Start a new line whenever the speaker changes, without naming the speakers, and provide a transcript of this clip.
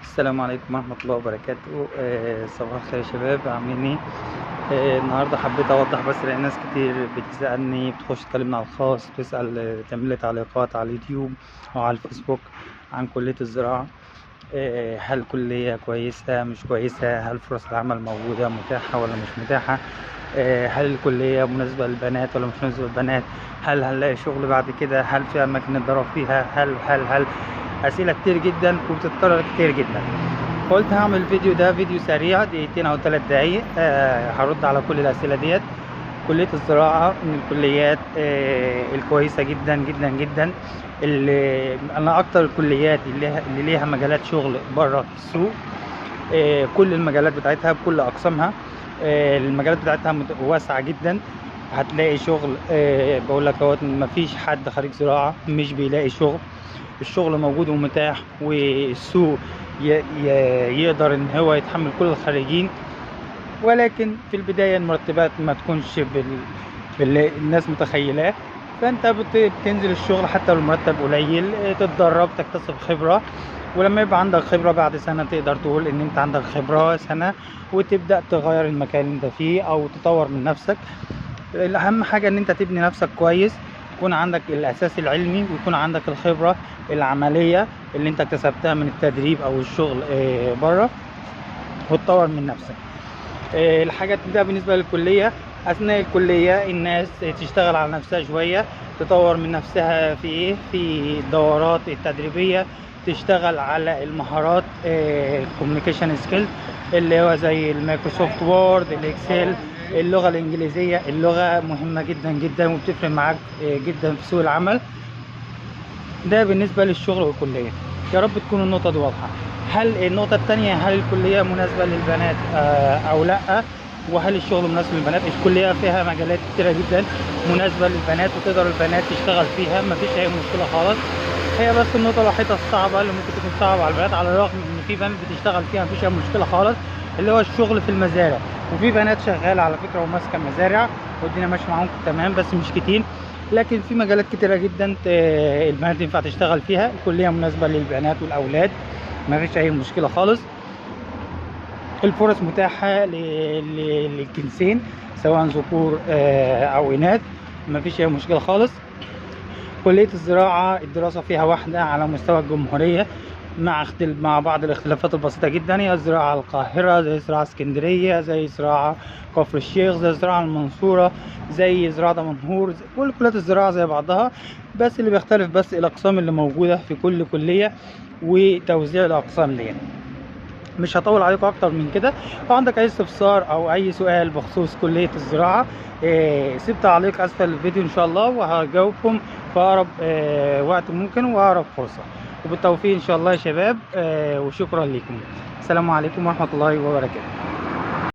السلام عليكم ورحمة الله وبركاته. صباح الخير يا شباب، عاملين ايه؟ النهارده حبيت اوضح بس لان ناس كتير بتسألني، بتخش تكلمنا على الخاص، بتسأل، تعمل لي تعليقات على اليوتيوب او على الفيسبوك عن كلية الزراعة. هل كلية كويسة مش كويسة؟ هل فرص العمل موجودة متاحة ولا مش متاحة؟ هل الكلية مناسبة للبنات ولا مش مناسبة للبنات؟ هل هنلاقي شغل بعد كده؟ هل في أماكن نتدرب فيها؟ هل أسئلة كتير جدا وبتتكرر كتير جدا. قلت هعمل الفيديو ده فيديو سريع، دقيقتين أو 3 دقايق، هرد على كل الأسئلة ديت. كلية الزراعة من الكليات الكويسة جدا جدا جدا، اللي أنا أكتر الكليات اللي ليها مجالات شغل بره في السوق. كل المجالات بتاعتها بكل أقسامها، المجالات بتاعتها واسعة جدا، هتلاقي شغل. بقول لك اهوت، مفيش حد خريج زراعة مش بيلاقي شغل، الشغل موجود ومتاح، والسوق يقدر ان هو يتحمل كل الخريجين. ولكن في البداية المرتبات ما تكونش باللي الناس متخيلاه، فانت بتنزل الشغل حتى لو المرتب قليل، تتدرب، تكتسب خبرة، ولما يبقى عندك خبرة بعد سنة تقدر تقول ان انت عندك خبرة سنة، وتبدأ تغير المكان اللي انت فيه او تطور من نفسك. الاهم حاجة ان انت تبني نفسك كويس، يكون عندك الاساس العلمي، ويكون عندك الخبرة العملية اللي انت اكتسبتها من التدريب او الشغل بره، وتطور من نفسك. الحاجات ده بالنسبة للكلية. اثناء الكلية الناس تشتغل على نفسها شوية، تطور من نفسها في ايه؟ في الدورات التدريبية، تشتغل على المهارات، ال communication skill اللي هو زي ال Microsoft Word، ال Excel، اللغة الإنجليزية. اللغة مهمة جدا جدا وبتفرق معاك جدا في سوق العمل. ده بالنسبة للشغل والكلية. يا رب تكون النقطة دي واضحة. هل النقطة التانية، هل الكلية مناسبة للبنات أو لأ؟ وهل الشغل مناسب للبنات؟ الكلية فيها مجالات كتيرة جدا مناسبة للبنات، وتقدر البنات تشتغل فيها، مفيش أي مشكلة خالص. هي بس النقطة الوحيدة الصعبة اللي ممكن تكون صعبة على البنات، على الرغم إن في بنات بتشتغل فيها مفيش أي مشكلة خالص، اللي هو الشغل في المزارع. وفي بنات شغالة على فكرة وماسكة مزارع والدنيا ماشية معاهم تمام، بس مش كتير. لكن في مجالات كتيرة جدا البنات ينفع تشتغل فيها. الكلية مناسبة للبنات والأولاد، مفيش أي مشكلة خالص. الفرص متاحة للجنسين، سواء ذكور أو إناث، مفيش أي مشكلة خالص. كلية الزراعة الدراسة فيها واحدة على مستوى الجمهورية، مع بعض الاختلافات البسيطة جدا. هي زراعة القاهرة، زي زراعة اسكندرية، زي زراعة كفر الشيخ، زي زراعة المنصورة، زي زراعة دمنهور، كل كليات الزراعة زي بعضها، بس اللي بيختلف بس الأقسام اللي موجودة في كل كلية وتوزيع الأقسام دي. مش هطول عليكم اكتر من كده. لو عندك اي استفسار او اي سؤال بخصوص كلية الزراعة، سيب تعليق اسفل الفيديو ان شاء الله، وهجاوبكم في اقرب وقت ممكن واقرب فرصة. وبالتوفيق ان شاء الله يا شباب، وشكرا لكم. السلام عليكم ورحمة الله وبركاته.